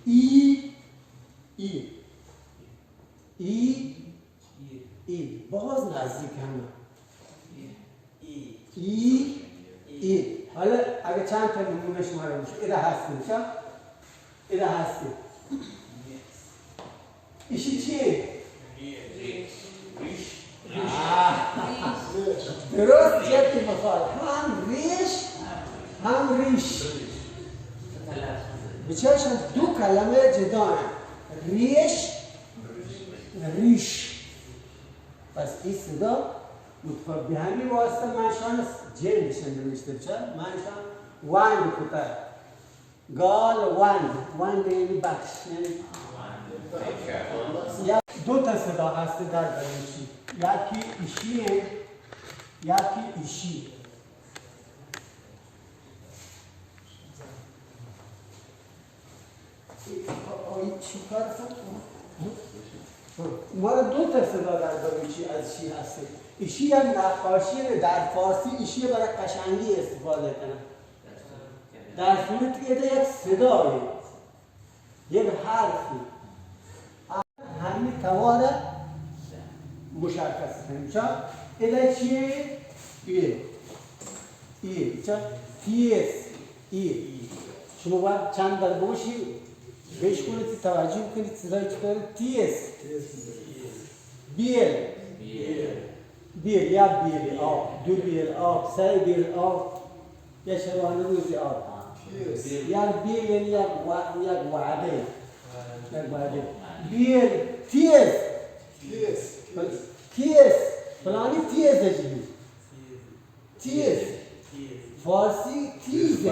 ای، ای، ای، ای، باز نزدیک ہم. ای، ای. حالا اگه چند تا نمونه شما رو بشه، ادا هستیم، چا؟ ادا هستیم. ایشی چیه؟ آه. درست جدی مثال. هم ریش، هم ریش. بچه‌شان دو کلمه جدا هن. ریش، ریش. پس این صدا متفاوت. به همین واسطه من شان جندشان نوشته بچه. من شان ونگ کتا. گال ونگ، ونگ یعنی بخش، یعنی یک دو تا صدا هست در بلوچی. یکی ایشی، یکی ایشی. آ، آ، چی کار کنم؟ ما را دو تا صدا در بلوچی از چی هست. ایشی یک نقاشی در فارسی، ایشی برای قشنگی استفاده کنم. در صورتی که یک صدایی، یک حرفی، همین توار مشخص کنیم. چا؟ ادا چیه؟ ایه. ایه. چا؟ تیز. ایه. شما باید چند بار بگوشی، بشکنید، توجه کنید، صدای چطوره؟ تیز. بیل. بیل. یا بیل آب، دو بیل آب، سه بیل آب. یک شبانه روزی آب. تیز. یک بیل یعنی یک وا-، یک وعده. یک وعده. بیل. تیز. تیز. تیز. فلانی تیز جی. تیز. فارسی تیز.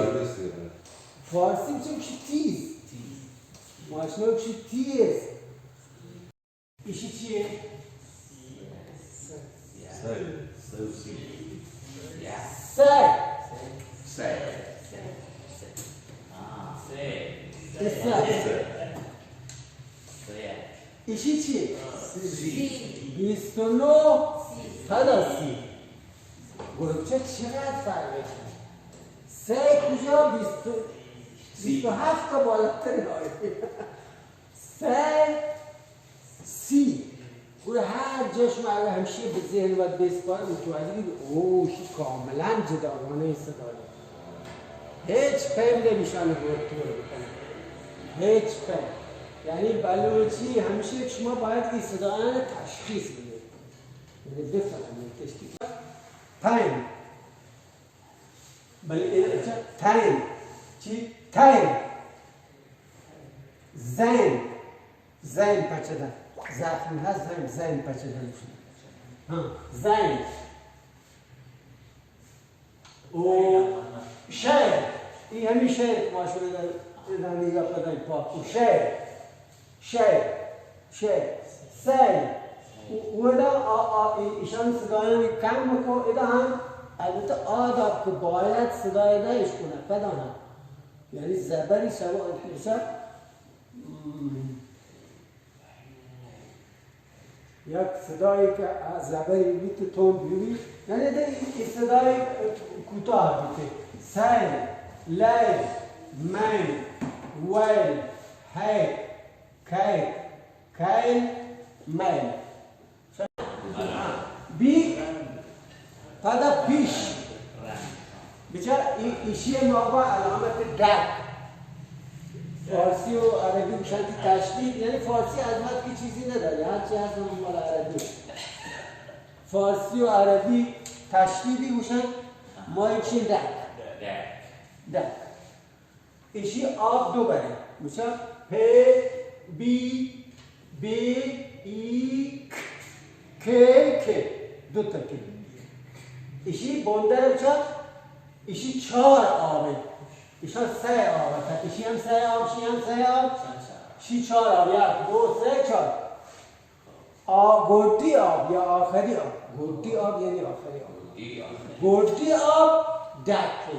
فارسی چه میشه؟ تیز. ماشینا میشه تیز. ایشی چیه؟ سر. سر. سر. سر. ایشی چیه؟ بیست و نه. پدا سی. گربچه چقدر فرقش هست؟ سه کجا؟ بیست، بیست و هفت تا بالاتر ناره. سه، سی. گڑا هر جا شما اگر همشی به ذهن و بسپار، متوجه بید، اوه، شی کاملاً جداگانه صدایه. هیچ پیم نمیشن گفتگو بکنه. هیچ پیم. یعنی بلوچی همیشه شما باید این صدایان تشخیص بدید. یعنی بفهمید. تشخیص. پیم. بلے اے چہ تین، چی؟ تین. زین، زین پچدا. زخم هست، زین، زین پچدا. ها، زین. او شعر، ای همی شعر که ما شده در ادامه یا پدای پاک. او شعر. شے، شے، سیل. و-، ودا آ، آ، ای-، ایشان صدایانی کم کو، ادا هم البته آ داب که باید صدای دا اشکنه، پدا هم. یعنی زبری سوا، یک صدایی که زبری بیت، تون بیوی، یعنی ده ای، ای صدای کوتاه بیت. سیل، لیل، مین، ویل، هیل. کیت، کیل، میل. بی، پدا پیش. بچار، ای-، ایشی ما با علامت ڈک. فارسی و عربی گوشن تی تشدید، یعنی فارسی از وقت کی چیزی نداری، هر چی هست مال عربی. فارسی و عربی تشدیدی گوشن، ما ایشی ڈک. ڈک. ایشی آب دو بره. بچا پ، بی، بی، ای، ک، ک، ک. دو تا ک. ایشی بندر بچا، ایشی چار آبه. ایشان سه آب است. ایشی هم سه آب، ایشی هم سه آب. ایشی چار آب. یک، دو، سه، چار. آ، گودی آب یا آخری آب. گودی آب یعنی آخری آب. گودی آب ڈکه.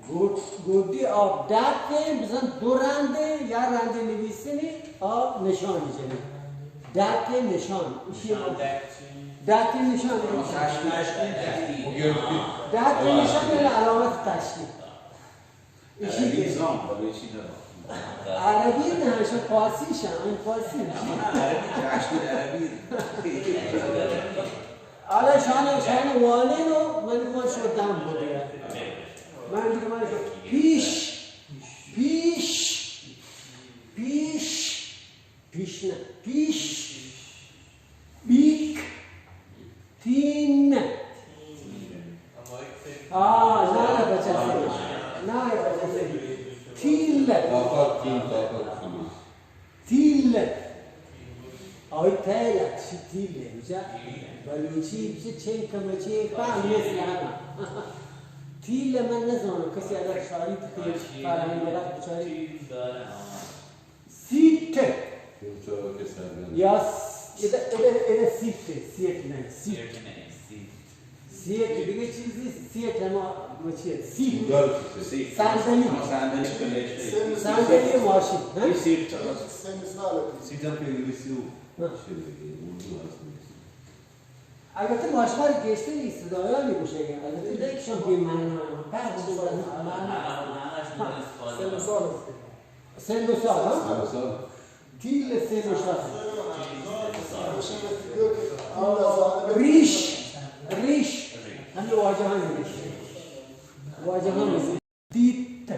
گود-، گودی آب ڈکیں، بزن دو رندیں، یا رندے نویسنی، آب نشانی جنی. ڈکیں نشان، اشی نشان ڈک چی؟ ڈکیں نشان. ڈکیں نشان یعنی علامت تشدید. عربی زان، بلوچی نہ زان. عربی نہ، شان فارسی شان، این فارسی. نه، عربی، چاشت عربی. حالا شان، شان وانین و من گوش و دم بوده. من دیگه من گوش پیش، پیش، پیش، پیش نه، پیش، بیک، تین. آ، نان ءَ پچ ءَ سری. نان ءَ پچ ءَ سری. تیل. تاپک، تین تاپک ہما. تیل. آئی تیل ات، شی تیل ءَ. بچا بلوچی بچا چنک مچے پا نیست لگا. تیل من نزانو، کسی اگر شاری تو فرهنگ بلد بچاری. سیٹ. یا س-، ادا، ادا، ادا سیٹ، سیٹ نه، سیٹ. سیٹ دیگه چیزی، سیٹ هما مچی سیٹ. صندلی. صندلی ماشین، ها؟ سیٹ هم که انگلیسی و اردو هست نیست. البته ما شما را گیشتر این صدایا می‌گوشیم. البته نه که شما بی معنا، بعد شما معنا. سن و سال است. سن و سال، ها؟ سن و سال. تیل سن و سال. ریش، ریش. همین واژه هم ریش. واژه هم ریش. دیت.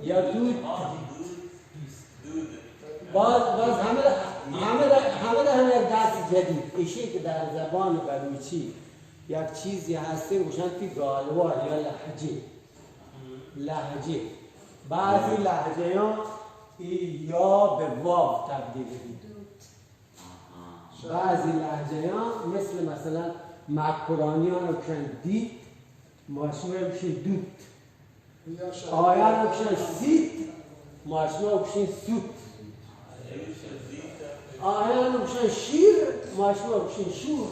یا دوت. باز، باز همه، همه، همه، همه دست جدید. ایشی که در زبان بلوچی یک چیزی هسته، گوشن تی گالوار یا لهجه. لهجه. بعضی لهجه‌یان ای یا به واو تبدیل بید. بعضی لهجه‌یان مثل مثلاً مکرانیان گوشن دیت، ما شما گوشن دوت. آیان گوشن سیت، ما شما گوشن سوت. آیان گوشن شیر، ما شما گوشن شور.